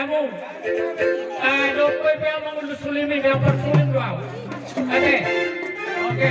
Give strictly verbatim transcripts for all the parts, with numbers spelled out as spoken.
Among. Ah, dope pe among ulu sulimi, yang parsulim do au. Oke. Oke.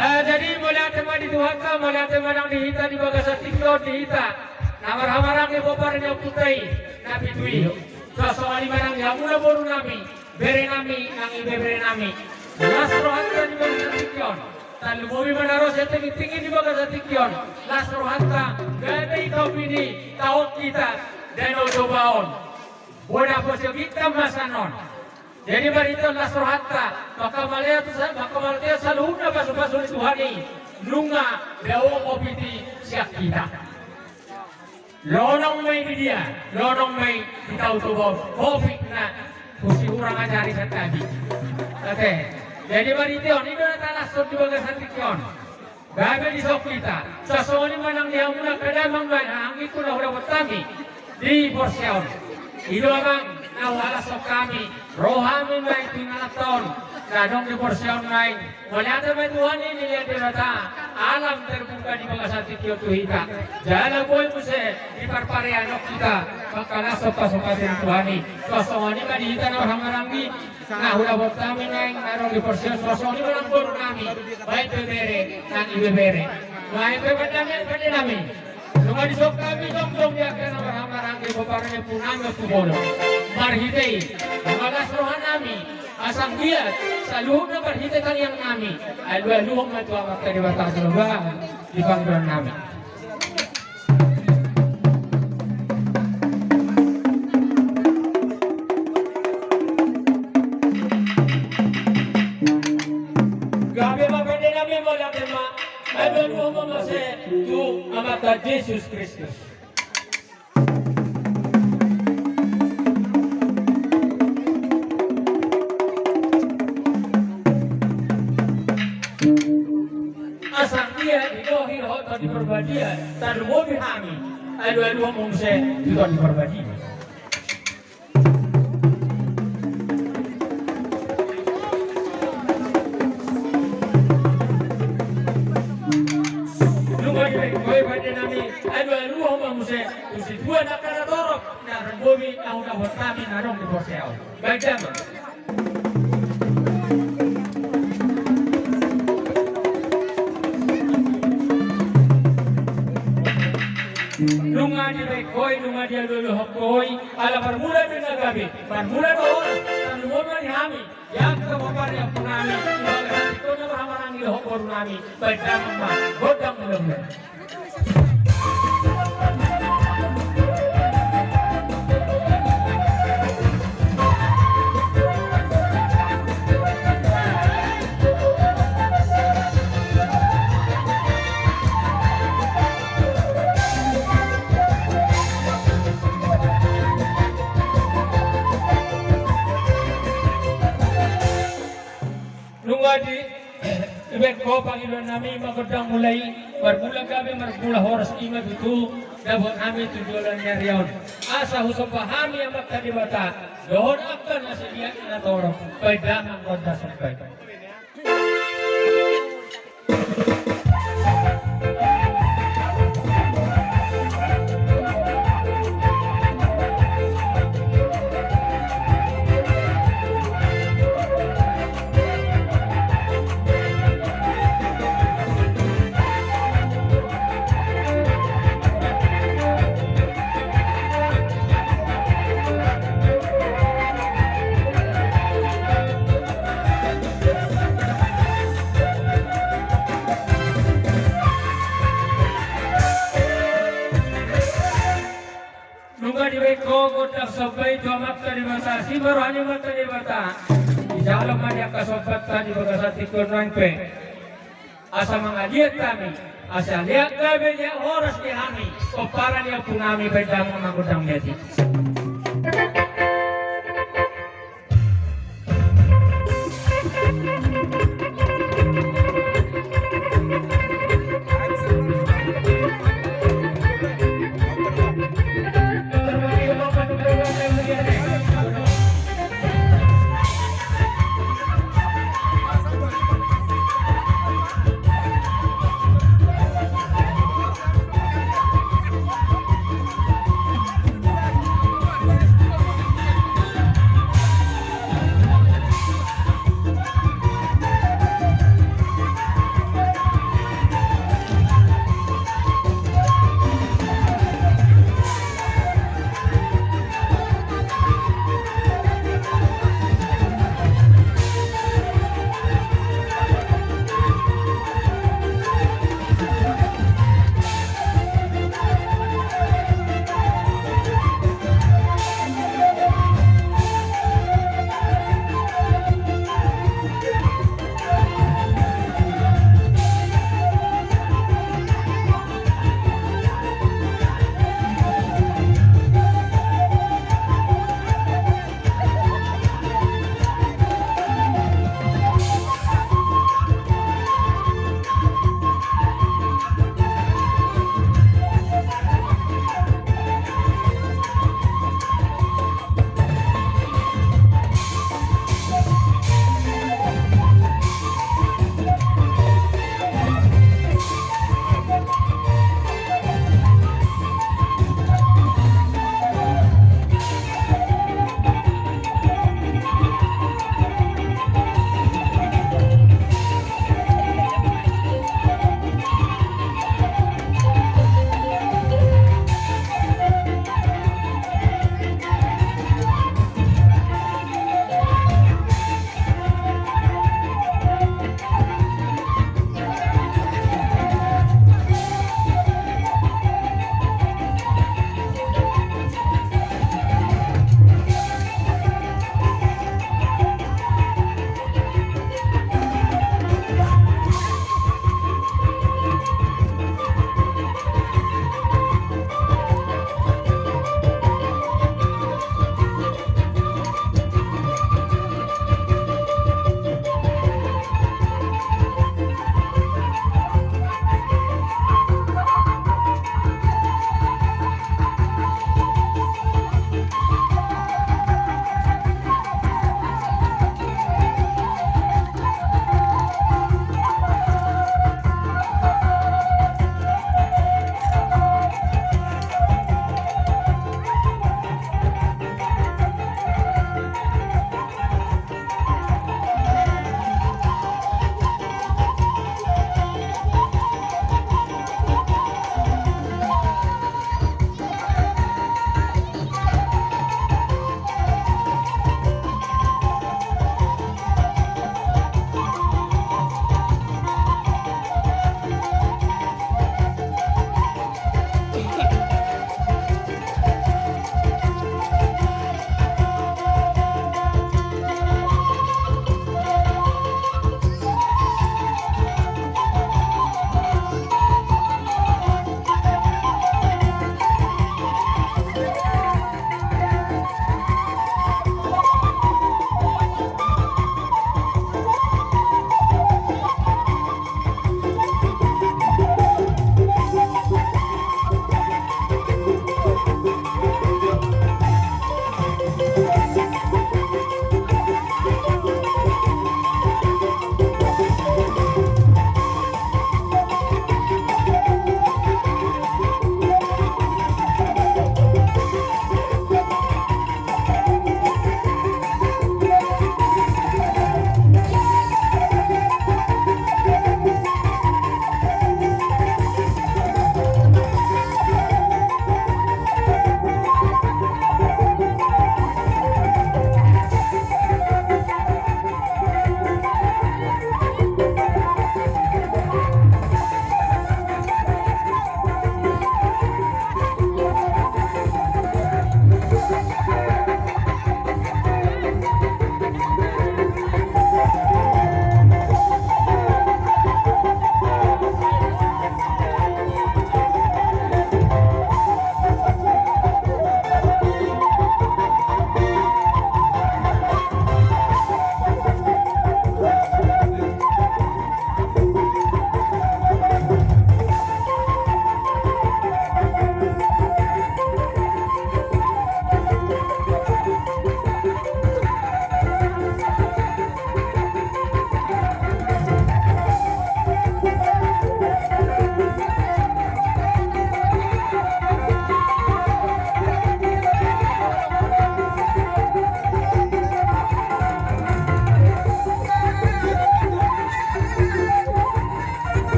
Ah, jadi mauliate ma di Tuhanta, mauliate ma nang di hita di bagasan tingki on di hita na marhahamaranggi pomparan ni ompunta i na pitu i. Suang songon i ma nang di hamuna boru nami, bere nami, nang ibebere nami. Las rohanta di bagasan tingki on. Tarlumobi ma na ro sian tingki-tingki di bagasan tingki on. Las rohanta, gabe i taopi ni, taon hita, Danau Toba on. Bona poso ginta ma sian on. Jadi marhite on las rohanta, mangkamauliate sa-, mangkamauliate saluhutna pasu-pasu ni Tuhan i, nunga dao Covid i sian hita. Lonong ma i di dia, lonong ma i di Tao Toba on, Covid na, husi hurang ajari santabi. Oke. Jadi marhite on, i do na talashon di bagasan tingki on. Gabe dison hita, suang songon i ma nang di hamuna angka damang dohot angka anggingku na hudapot hami di porsea on. I do amang na huhalashon hami, ro hami ma i tu ingananta on, na adong di porsea on ma i. Mauliate ma Tuhan i, dilehon Debata alam terbuka di bagasan tingki on tu hita. Jala boi muse diparparean hita mangkalashon pasupasu ni Tuhan i. Suang songon i ma di hita na marhahamaranggi na hudapot hami naeng na adong di porsea on, suang songon i ma nang boru nami, baen pe bere nang ibebere. Baen pe pande nami, pande nami. Nunga dison hami jongjong di angka na marhahamaranggi pomparan ni ompu nami Ompu Bolon. Marhite i, nunga las roha nami, asa anggiat saluhutna marhite tangiang nami, alualuhon ma tu Amanta Debata Jahowa di pangidoan nami. Gabe ma pande nami, mauliate ma. Alualuhon ma muse tu Amanta Jesus Kristus. Asa anggiat didohi dohot Tondi Parbadia, tarlumobi hami, alualuhon ma muse tu Tondi Parbadia. Nunga dibaen ho i pande nami, alualuhon ma muse tu situan angka na torop na tarlumobi na hudapot hami na adong di porsea on. Baen damang. Nunga dibaen ho i, nunga dialualuhon ho i, ala parmula do na gabe, parmula do horas, tarlumobi ma di hami, di angka pomparan ni ompu nami, di bagasan tingki on na marhahamaranggi dohot boru nami, baen damang ma, gondang mula-mula. Nunga di, dibaen ho pangidoan nami, ma gondang mula i, marmula gabe, marmula horas, i ma tutu dapot nami tu joloan ni ari on. Asa husomba hami Amanta Debata dohot angka na siliat na torop, baen damang gondang somba i. Nunga dibaen ho gondang somba i tu Amanta Debata, sian roha ni Amanta Debata. Dijalo ma di angka sombanta di bagasan tingki on nang pe. Asa mangaliat hami, asa liat gabe, liat horas di hami pomparan ni ompu nami, baen damang ma gondang liat i.